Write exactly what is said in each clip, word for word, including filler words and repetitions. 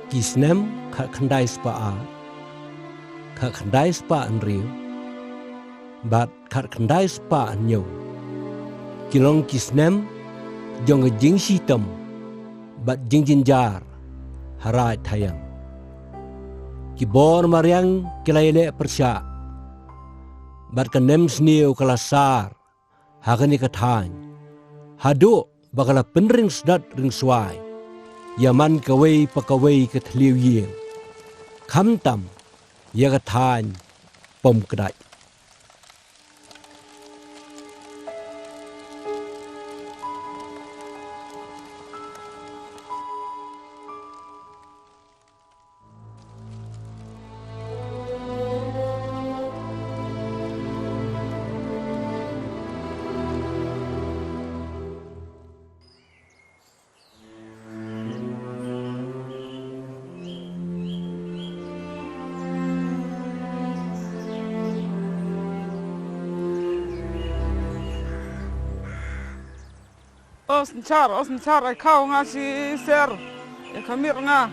Ki snem khatkhyndai spah ar, khatkhyndai spah hynriew, bad khatkhyndai spah hynñiew, ki long ki snem jong ka jingshitom bad jingjynjar ha Raid Thaiang. Ki bor mariang ki la ïaleh pyrshah, bad ka nemsniew ka la sar ha kane ka thaiñ, haduh ba ka la pynring sdot ring swai ïa man kawei pa kawei ka thliew ïing, khamtam ïa ka thaiñ Pom Kdait. O synshar, o synshar, ai khaw nga shi ser. Ai khamir nga.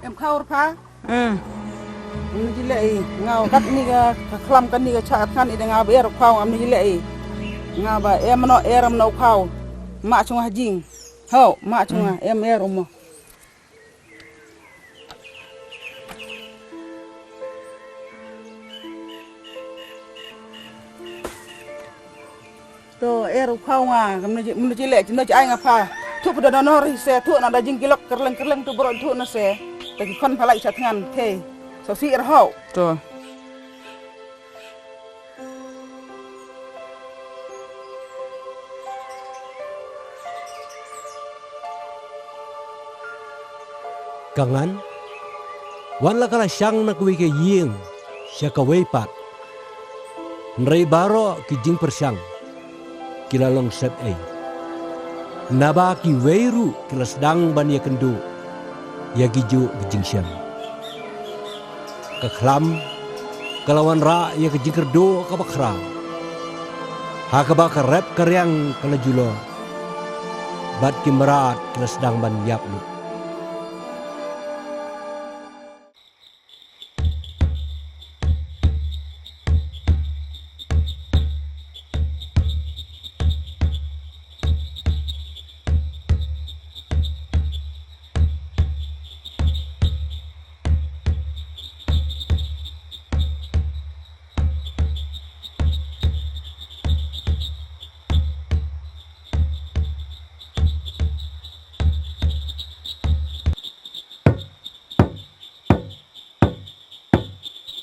Em khaw pha? Hmm. Em ni jile i, nga kat ni ka, ka khlam kan ni ka cha kan i de nga ber khaw am ni jile i. Nga ba em no er am no khaw. Ma chunga jing. Ho, ma chunga em er mo. To er u khaw nga, kam nu ji, nu ji leh, nu ji ai nga pha. Thuh pha da nor hi se, thuh na da jingkylok kerleng kerleng tu bro thuh na se. Ta ki khon pha lai sha thngan, thei. So si er hau. To. Ka ngan, wan la ka la shang na kawei ka ïing sha kawei pat. Hynrei baroh ki jingpyrshang ki la long sep ei. Naba kiwei ruh ki la sdang ban ïakynduh ïa kijuh ki jingshem. Ka khlam ka la wanrah ïa ka jingkyrduh kaba khraw, ha kaba ka rep ka riang ka la julor, bad ki mrad ki la sdang ban ïap lut.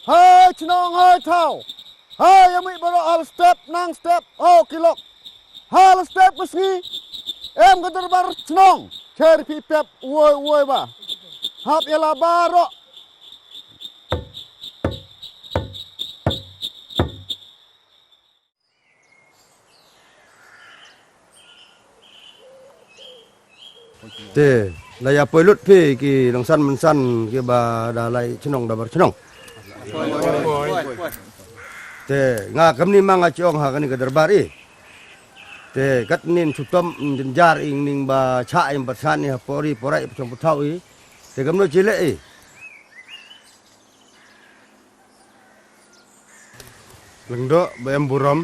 Hai chnong hai thaw. Hai ïa mih baroh hal step nang step ho ki lok. Hal step ka sngi em ka dorbar chnong. Cher phi pep uoi uoi ba hap ïa la baroh. Te la ïa poi lut phi ki nongsan mynsan kiba da lai chnong da bar chnong. Te nga kamni ma nga chong ha kani ka darbar i. Te katni nsutom jynjar ing ning ba cha im ba san i ha pori porai pchong pthaw i. Te kamno chile i. Lyngdoh ba em burom.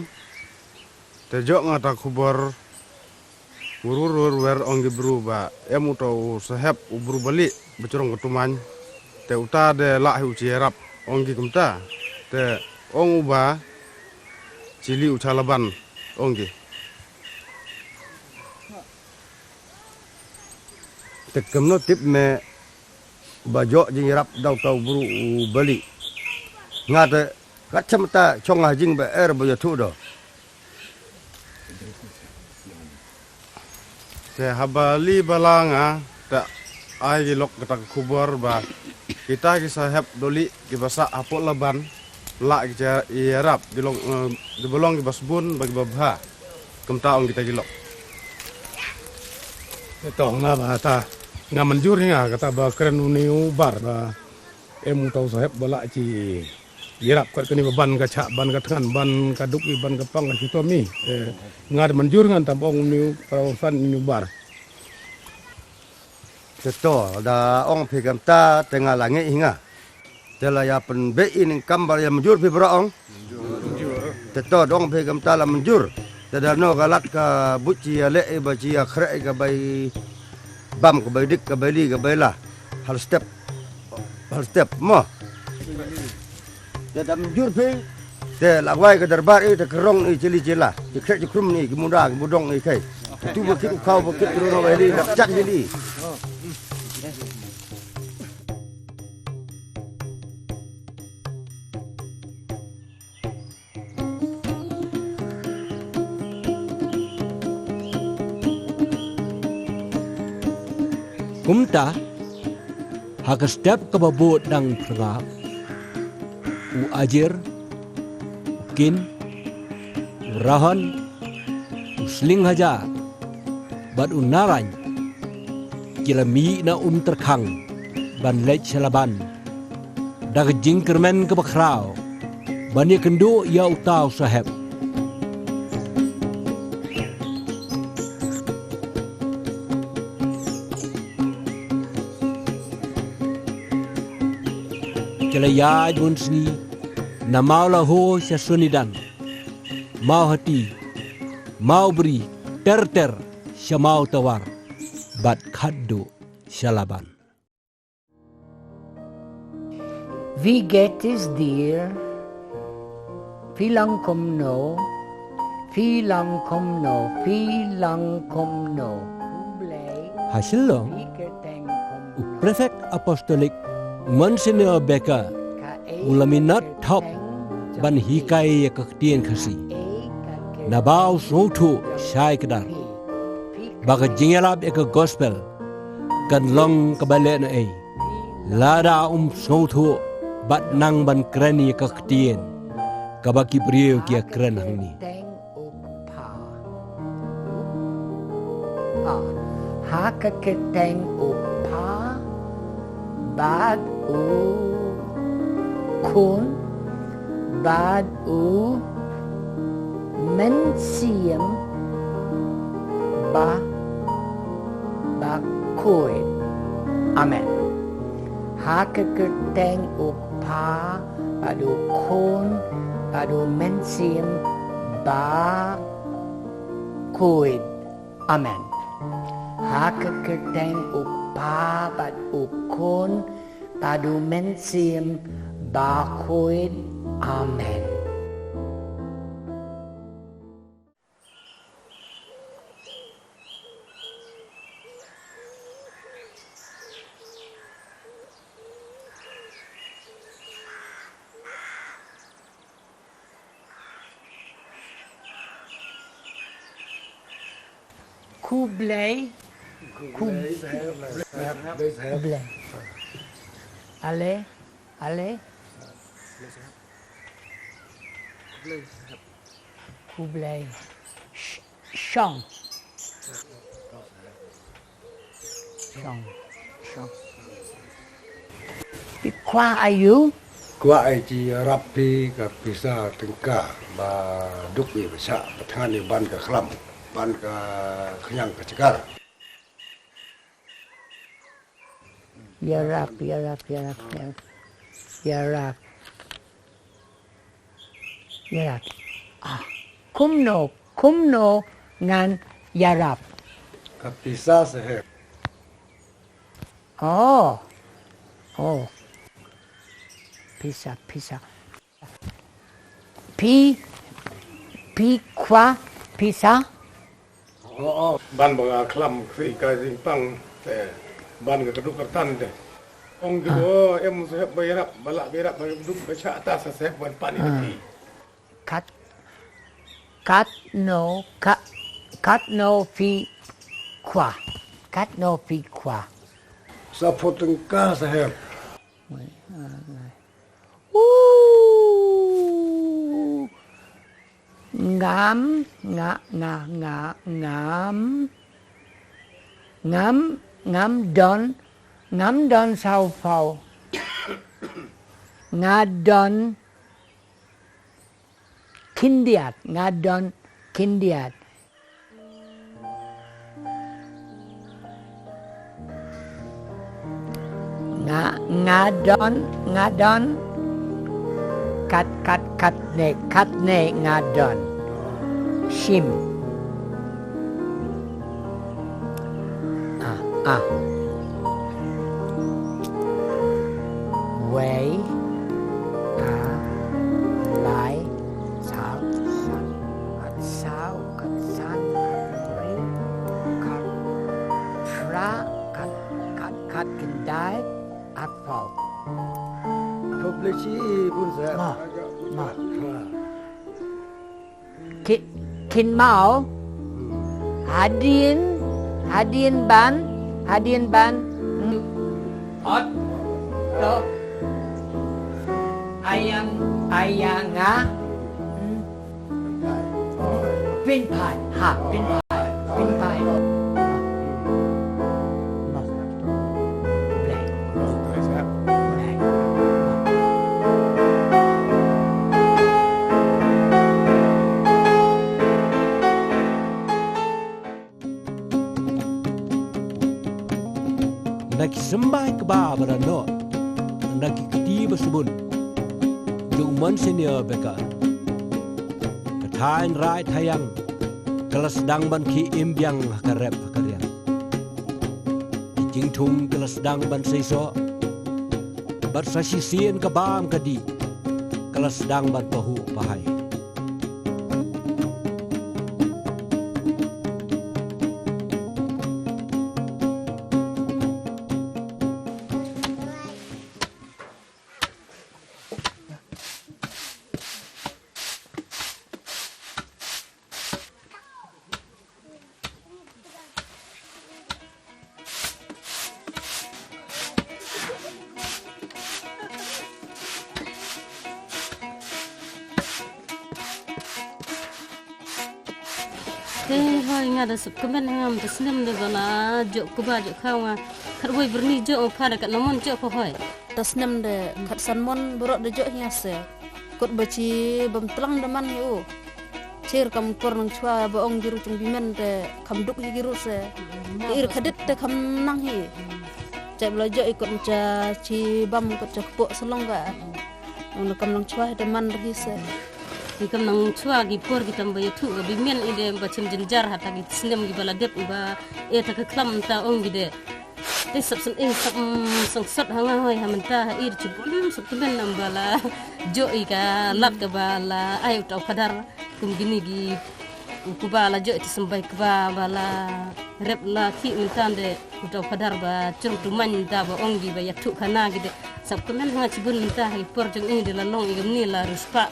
Te jok nga ta khubor. Urur wer ong ki bru ba em uto u sahep u bru bali ba chrong ka tuman. Te uta de lah hi u chi rap ong ki kumta. Te ong u ba chili u chalaban ong ki. Te kamno tip me ba jok jing rap dau tau bru u bali. Nga te kat chamta chong ha jing ba er ba yathu do. Te haba li bala nga te ai ki lok kata ka khubor ba kita ki sahep doli ki basa hapok laban. La ki cha i rap ki long, eh, ki ba long ki ba sbun ba ki ba bha. Kumta ong kita ki lok. Te to nga ba ta nga manjur nga kata ba kren uni u bar ba em u tau sahep ba la chi Ïarap kat kane ba ban ka chah, ban ka thngan, ban ka duk i, ban ka pang ka shitom i. Eh, nga da mynjur ngan tam ong ni para san ni bar. Te to da ong phi kam ta te nga la ngi hi nga. Te la ïa pynbeit i ning kam ba ïa mynjur phi bro ong. Te to da ong phi kam ta la mynjur. Te da no ka lat ka buit chi ïa leh i ba chi ïa khreh i ka bai bam ka bai dik ka bai li ka bai la. Hal step. Hal step mo. Te da mynjur phi. Te la wai ka darbar i te ka rong i chi li chi la. Chi khreh chi khrum ni ki muda ki mudong i kai. Tu ba kit u khaw ba kit u no bai li ba chan hi li. Kumta ha ka step kaba bud dang pyrngap, u Ajir, u Kin, u Rahon, u Sling Hajar bad u Narain ki la mih na Umtyrkhang ban leit sha Laban da ka jingkyrmen kaba khraw ban ïakynduh ïa uta u sahep. Ki la ïaid bun sngi na Mawlaho sha Sonidan, Mawhati, Mawbri, ter ter sha Mawtawar bad khatduh sha Laban. Wie geht es dir? Phi long kumno? Phi long kumno? Phi long kumno? Ha Shillong, u Prefect Apostolic Monsignor Baker u la minot thok ban hikai ïa ka ktien Khasi. Naba u sngewthuh shai kdar ba ka jingïalap ïa ka gospel kan long kaba lehnohei lada um sngewthuh bad nang ban kren ïa ka ktien kaba ki briew ki ïakren hangne. Ha ka kyrteng u Kpa bad u Khun bad u Mynsiem ba, bakhuid. Amen. Ha ka kyrteng u Kpa bad u Khun bad u Mynsiem bakhuid. Amen. Ha ka kyrteng u Kpa bad u Khun bad u Mynsiem bakhuid. Amen. Khublei. Khublei. Ale, ale. Khublei. Sh-, shong. Shong. Shong. Phi kwah aïu? Kwah ai chi ïarap phi ka pisa tyngka ba duk i ba shah ba thngan i ban ka khlam ban ka khñiang ka shkar. Ïarap, ïarap, ïarap, ïarap. Ïarap. Ïarap. Ah, kumno, kumno ngan ïarap? Ka pisa Saheb. Oh. Oh. Pisa, pisa. Phi, phi kwah pisa? Oh, oh. Ban ba nga khlam kri ka jingpang te ban ka kadu kyrtan te. Ong ki, ah, bo em Saheb ba ïarap, ba lah ba ïarap ba duk ba shah ta sa Saheb ban pan ïa phi. Kat, katno, kat, katno phi kwah. Katno phi kwah. Saphew tyngka Saheb. Wei, ah, wei. Uh, ngam, nga, nga, nga, ngam, ngam, ngam don, ngam don saphew. Nga don khyndiat, nga don khyndiat. Nga, nga don, nga don. Kat, kat, katne, katne nga don. Shim. Ah, ah. Wei, ka, lai, saw, saw, kat, saw, kat, san, kat, ri, kat, phra, kat, kat, kat, khyndai, arphew. Publish i bun sa. Ma, ma. Ki-, kynmaw. Hadien, hadien ban, hadien ban. Hmm. Ot, to. Ayang, ayang, ah. Hmm. Pynphai, ha, pynphai, pynphai. Blei. Blei. Na ki symbai kba ba la noh, na ki kti ba sbun jong u Monsignor Becker. Ka thaiñ Raid Thaiñ ka la sdang ban khih im biang ha ka rep ha ka riang. Ki jingthung ka la sdang ban seisoh, bad sa shisien ka bam ka dih ka la sdang ban pahuh pahai. Te hoi nga da suk kmen hangam te snem de bana jok kuba jok khaw nga. Khat woi berni jok pha da kat namon jok pha hoi. Te snem de kat san mon borok de jok hi nga se. Kot ba chi bam tlang de man hi u. Chir kam kor nang chwa ba ong jiru chung bimen te kam duk hi jiru se. Ir khadit te kam nang hi. Chai bla jok i kot cha chi bam kot cha kpok selong ga. Ong na kam nang chwa hi te man hi se. Ki kam nang chwa ki por ki tam ba yathu ga bimen i de ba chim jinjar hata ki snem ki bala dep ba e ta ka klam ta ong ki de. Te sap san e sap, mm, sang sot hanga hoi ha mynta ha ir chi bun sap kmen nam bala. Jo i ka lat ka bala ai utau khadar kum gini gi. Kuba la jok ti sembai kuba ba la rep la ki mynta de utau khadar ba chum tu man da ba ong gi ba yathu khana gi de. Sap kmen hanga chi bun mynta ha i por jong i de la long i gamni la ruspa.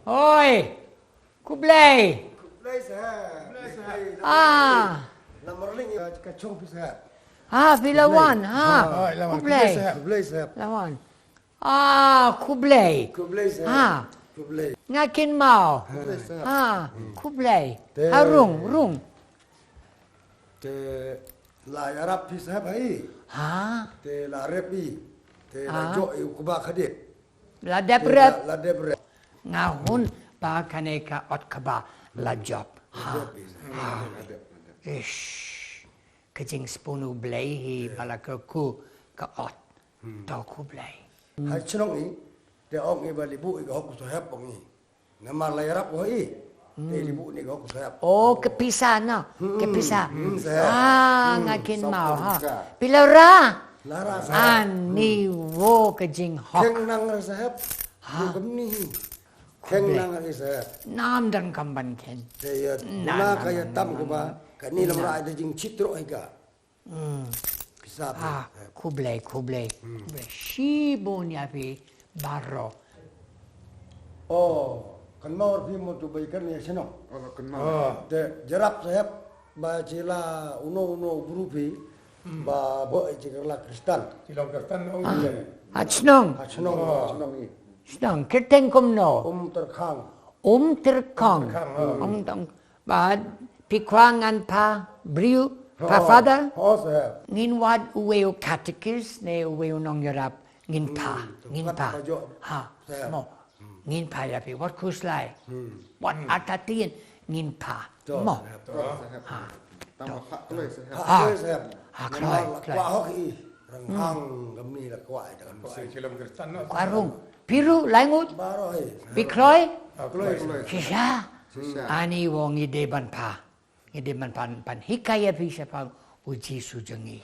Oi, Kublai. Kublai sahab. Ah. Namar ling ka chong pi sahab. Ah, pi lawan, ha. Kublai. Kublai sahab. Lawan. Ah, Kublai. Kublai sahab. Ha. Kublai. Nga kynmaw. Kublai sahab. Ha, Kublai. Te. Ha rung, rung. Te la yarap pi sahab hai. Ha. Te la rep i. Te la jo i u kba khadit. La dep rep. La dep rep. Nga hun ba kane ka ot kba la jop. Ha. Ish. Ka jingspunu Blei hi ba la kyrkhu ka ot. To Kublai. Hai chnong i, te ong i ba libu i ka hok sahab ong i. Namar la yarap ho i. Te libu ni ka hok sahab. Oh, ka pisa na. Ka pisa. Ah, nga kynmaw ha. Pi la ra. La ra sahab. Ani wo ka jinghok. Kheng nang ra sahab. Ha. Yo kamni hi. Kheng nang ra sahab. Nam dang kam ban khen. Te ya, na ka ya tam ko ba. Kani lam ra da jingchitro hi ka. Hmm. Pisa phi. Ah, Kublai, Kublai. Hmm. Kublai. Shibun ïa phi baroh. Oh, kan mawar phi mo tu bai kan ïa sino. Oh, kan mawar. Oh, te jarap sahab ba chila uno uno guru phi. Ba bok i jingkylla Khristan. Jingkylla Khristan ong. Ha chnong. Ha chnong. Chnong i. Chnong kyrteng kumno? Um Tyrkhang. Um Tyrkhang. Ong tong ba phi kwah ngan pha briew pha father. Ngin wad uwei u catechist ne uwei u nongïarap ngin pha. Ngin pha. Ha. Mo. Ngin pha ïa phi wat khuslai. Wat artatien ngin pha. Mo. Ha. Tang ba ha kloi sahep. Ha kloi sahep. Ha kloi. Kwah hok i. Ranghang kamni la kwah i da kam si. Kwah rung. Phi ruh lai ngut. Baroh i. Phi kloi. Ha kloi. Shisha. Shisha. Ani wong i de ban pha. Ngi de ban pan pan hikai ïa phi shaphang u Jisu jong ngi.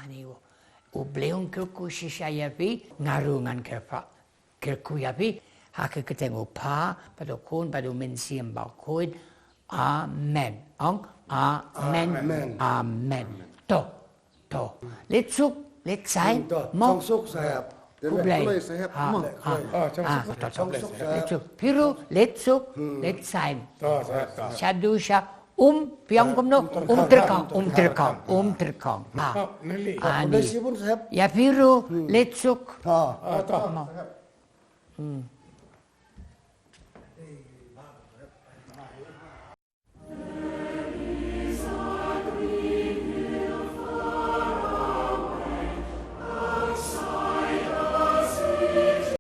Ani u Blei un kyrkhu shisha ïa phi, nga ruh ngan kyrpad kyrkhu ïa phi ha ka kyrteng u Kpa bad u Khun bad u Mynsiem Bakhuid. Amen. Ong amen. Amen. To to leit suk leit saiñ. Mo. Khublei. Ha ha. To to. Leit suk phi ruh leit suk leit saiñ. Sha du sha Um phi ong kumno? Um Tyrkhang. Um Tyrkhang. Um Tyrkhang. Ha. Ani. Ïa phi ruh leit suk. Mo.